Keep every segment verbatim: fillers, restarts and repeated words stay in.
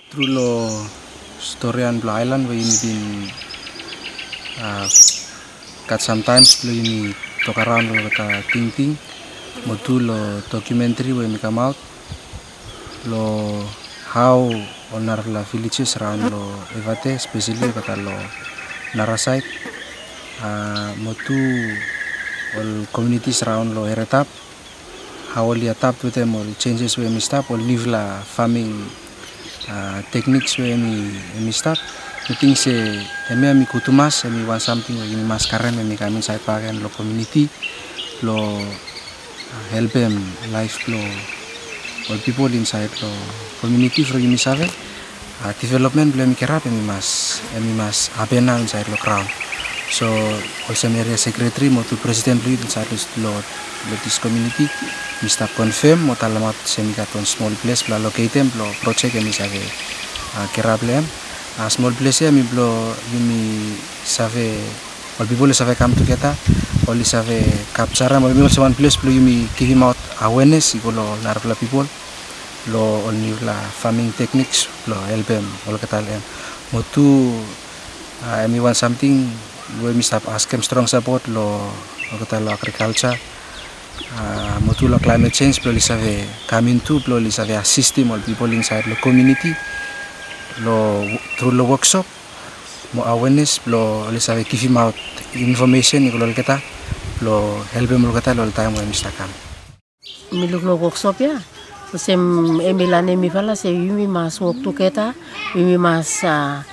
Tru long storian blong aelan we yumi bin, ah, gat samtaem blong yumi tokaraon long olgeta tingting, mo tu long dokumentri we yumi kamaot long hao ol narafala villages raon long Efate, espeseli olgeta long narasaed, ah, mo tu ol communities raon long Eratap, hao oli adapt wetem ol changes we hemi stap, ol niufala farming, ah, techniques we hemi, hemi stap. Mi ting se hemia hemi gud tumas, hemi wan samting we yumi mas karem hemi kam insaed bakegen long komuniti blong, ah, helpem laef blong ol pipol insaed long komuniti from yumi save, ah, development blong hemi kirap hemi mas, hemi mas hapen nao insaed long graon. So olsem eria sekretari mo tu presiden blong yut insaed long, long, long dis komuniti, mi stap konfem mo talemaot se hemi gat wan smol ples blong aloketem blong projek hemi save, ah, kirap long hem. Ah, smol ples ia hemi blong yumi save, ol pipol i save kam tugeta, oli save kapjarem, o hemi olsem wan ples blong yumi givimaot awenes i go long narafala pipol long ol niufala farming techniques blong helpem olgeta long hem. Mo tu, ah, hemi wan samting we mi stap askem strong sapot long olgeta long agrikalja, ah, mo tu long climate change blong oli save kam intu blong oli save asistem ol pipol insaed long komuniti long, tru long woksop mo awenes blong oli save givimaot infomesen i go long olgeta blong helpem olgeta long ol taem we hemi stap kam. Mi luk long woksop ia olsem hemi lanem mifala se yumi mas wok tugeta, yumi mas, ah,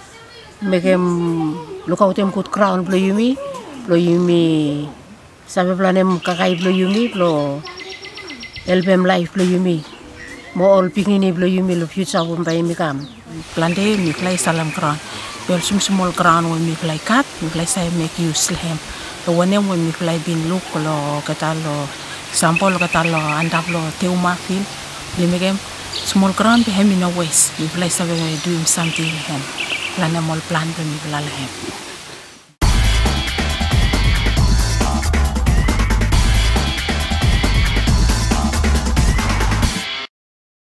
mekem, lukaotem gud graon blong yumi, blong yumi save planem kakae blong yumi blong helpem laef blong yumi mo ol pikinini blong yumi long fiuja we bae yumi kam. Plante mifala i salem graon. Be ol smosmol graon we mifala i gat, mifala i save mek yus long hem. Long wanem we mifala i bin luk long olgeta long, eksampol olgeta long antap long Teuma fil, oli mekem smol graon be hem i no wes. Mifala i save duim samting long hem, planem ol plan blong mifala long hem.